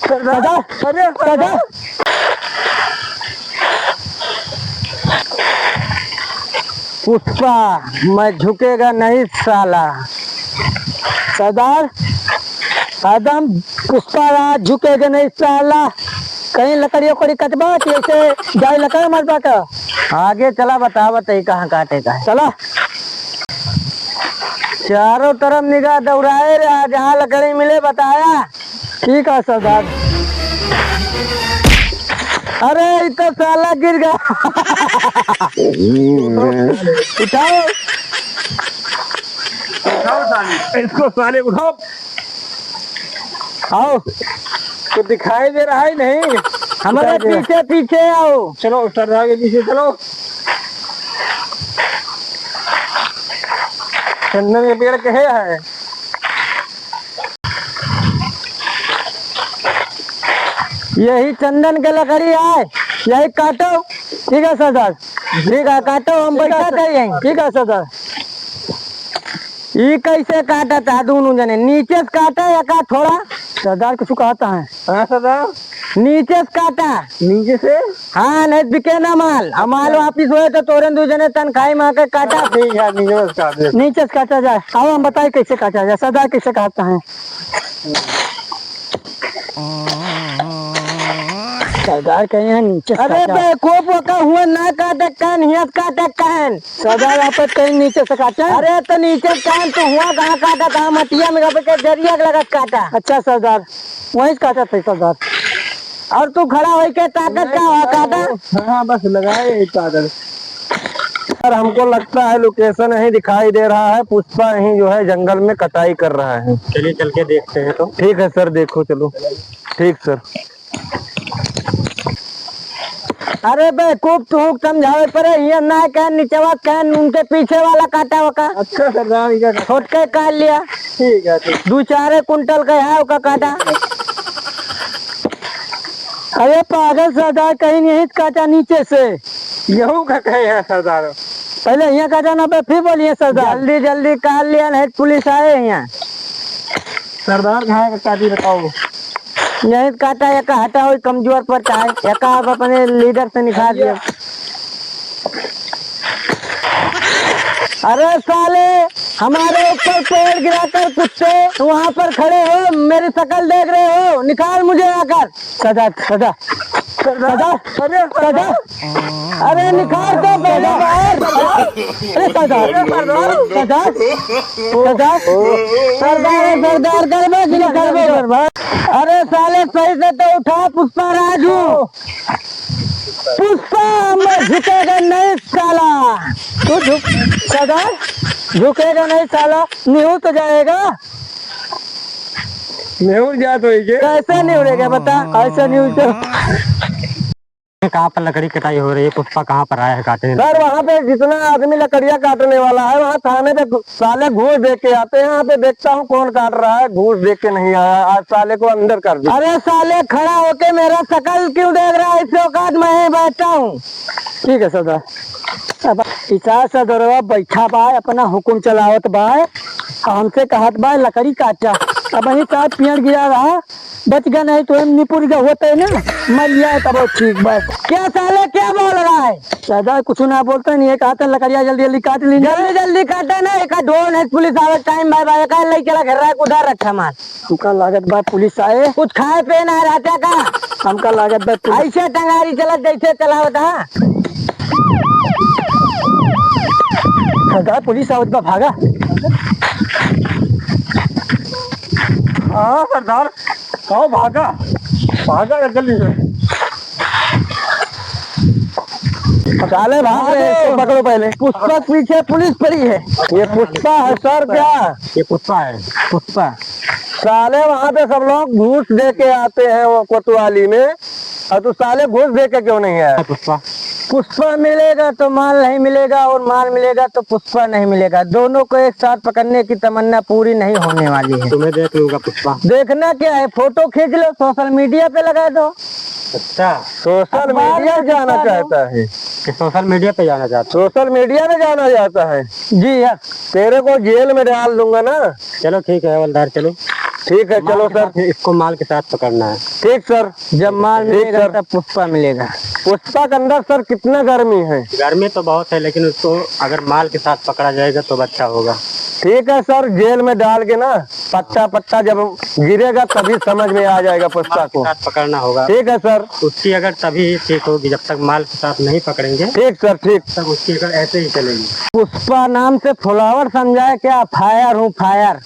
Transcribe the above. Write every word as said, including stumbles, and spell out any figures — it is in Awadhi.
सरदार, सरदार, अरे सरदार। सरदार। पुष्पा, मैं झुकेगा नहीं साला। सरदार, एकदम पुष्पा राज झुकेगा नहीं साला। कहीं लकड़ी उकड़ी कटबा कि ऐसे जाए लकड़ मरबा का? आगे चला, बतावत ही कहाँ काटे का है। चला। चारों तरफ निगाह दौड़ाए रहा, जहाँ लकड़ी मिले बताया। ठीक है सरदार। अरे, ई तो साला गिर गया। उठाओ। उठाओ साले। इसको साले उठाओ। आओ। तो दिखाई दे रहा है नहीं? हमारे दिखाई दे रहा। पीछे, पीछे आओ। चलो, सरदार के पीछे चलो। चंदन के पेड़ कहे है? यही चंदन के लकड़ी है, यही काटो। ठीक है सरदार, ठीक है, काटो, हम ठीक है बैठा सर। थे यहीं। ठीक है सरदार। ई कैसे काटत है दोनों जने? नीचे से काटा या का थोड़ा? सरदार कुछ कहता है। हाँ सरदार। नीचे से काटा। नीचे से? हाँ, नहीं बिके ना माल। आ माल वापिस होए तो तोरे दू जने तनखाही मार के काटा। ठीक है, नीचे से काट दे। नीचे से काटा जाए। आओ हम बताए कैसे काटा जाए। सरदार कैसे काटता है? सरदार कहे हैं नीचे से अरे काटा। बेवकूफ, ओका हुआ ना काटे कान, हियाँ से काटे कान। सरदार, यहाँ पे कहीं नीचे से काटे? अरे तो नीचे से कान, तो हुआ कहाँ काटा था? मटिया में गप के जरिया के लगत काटा। अच्छा सरदार, वहीं से काटा था सरदार। और तू खड़ा होई के ताकत का हो काटा? हाँ, बस लगाए यही ताकत। सर, हमको लगता है लोकेशन यहीं दिखाई दे रहा है, पुष्पा यहीं जो है जंगल में कटाई कर रहा है। चलिए चल के देखते हैं तो। ठीक है सर, देखो, चलो। ठीक सर। अरे बेवकूफ, तू समझावे परे, हियाँ ना कहन, निचवा कहन, उनके पीछे वाला काटा ओका। अच्छा सरदार, ये क्या छोटके काट लिया। ठीक है, ठीक। दू चारे कुंटल का है ओका काटा। अरे पागल सरदार, कहीं नहीं काटा नीचे से। यहू का कहे है सरदार। पहले हियाँ काटा ना बे, फिर बोलिए सरदार। जल्दी जल्दी काट लिया, नहीं पुलिस आए हियाँ। सरदार कहाँ का काटी बताओ? यहीं काटा, एका हटा हुई कमजोर पर चाहे, एका अब अपने लीडर से निकाल दिया। अरे साले, हमारे ऊपर पेड़ गिराकर कुत्ते, वहाँ पर खड़े हो, मेरी शकल देख रहे हो, निकाल मुझे आकर। सजा, सजा। सरदार, सजा, अरे सजा। सरदार। अरे निकाल दो पहले बाहर। अरे सरदार, सरदार, सरदार, सरदार, सरदार, करबे कि ना करबे? अरे साले सही से तो उठा, पुष्पा राजू। पुष्पा, मैं झुकेगा नहीं साला। तू झुक, सरदार, झुकेगा नहीं साला, निहुर तो जाएगा। निहुर जात होई के? कैसे निहुरेगा बता, कैसे निहुर तो कहाँ पर लकड़ी कटाई हो रही है, पुष्पा कहाँ पर आया है काटने? सर, वहाँ पे जितना आदमी लकड़ियाँ काटने वाला है, वहाँ थाने पे घु-, साले घूस दे के आते हैं। यहाँ पे देखता हूँ कौन काट रहा है, घूस दे के नहीं आया। आज साले को अंदर कर दिया। अरे साले, खड़ा होके मेरा शकल क्यों देख रहा है? इससे औकात मैं ही बैठता हूँ। ठीक है सरदार। अब इसा सरदारवा बैठा बा, अपना हुकुम चलावत बा, हमसे कहत बा लकड़ी काटा। अब वहीं साथ पेड़ गिरा रहा, बच गया, नहीं तो हम निपुर गया होते ना, मर जाए तब ठीक बा। क्या साले, क्या बोल रहा है? सरदार कुछ ना बोलते नहीं है, कहा था लकड़िया जल्दी जल्दी काट ली। जल्दी जल्दी काटा ना, एक ढोल है, पुलिस आवे टाइम भाई, भाई, का ले चला घर रहा है, उधर रखा माल। हमका लागत बा पुलिस आए। कुछ खाए पे ना रहता का? हमका लागत बा पुलिस ऐसे टंगारी चलत जैसे चलावत हा। सरदार पुलिस आवत बा, भागा। हाँ सरदार, आओ भागा, भागा जल्दी से। साले भाग रहे हैं, इसको पकड़ो पहले। पुष्पा के पीछे पुलिस पड़ी है। ये पुष्पा है सर क्या? ये पुष्पा है, पुष्पा। साले वहाँ पे सब लोग घूस दे के आते हैं वो कोतवाली में, और तू साले घूस दे के क्यों नहीं आया? पुष्पा। पुष्पा मिलेगा तो माल नहीं मिलेगा, और माल मिलेगा तो पुष्पा नहीं मिलेगा। दोनों को एक साथ पकड़ने की तमन्ना पूरी नहीं होने वाली है। तुम्हें देख लूंगा पुष्पा। देखना क्या है, फोटो खींच लो, सोशल मीडिया पे लगा दो। अच्छा। सोशल मीडिया जाना चाहता है। कि सोशल मीडिया पे जाना चाहता है? सोशल मीडिया पे जाना चाहता है। जी हाँ। तेरे को जेल में डाल दूंगा ना। चलो ठीक है हवलदार, चलो। ठीक है, माल चलो के सर। साथ, इसको माल के साथ पकड़ना है। ठीक सर। जब माल ठीक मिलेगा सर। तब पुष्पा मिलेगा। पुष्पा के अंदर सर कितना गर्मी है? गर्मी तो बहुत है, लेकिन उसको अगर माल के साथ पकड़ा जाएगा तो अच्छा होगा। ठीक है सर, जेल में डाल के ना पत्ता पत्ता जब गिरेगा तभी समझ में आ जाएगा पुष्पा माल के को। साथ पकड़ना होगा। ठीक है सर। उसकी अगर तभी ठीक होगी जब तक माल के साथ नहीं पकड़ेंगे। ठीक सर, ठीक। तब उसकी अगर ऐसे ही चलेगी। पुष्पा नाम से follower समझाए क्या? Fire हूँ, fire।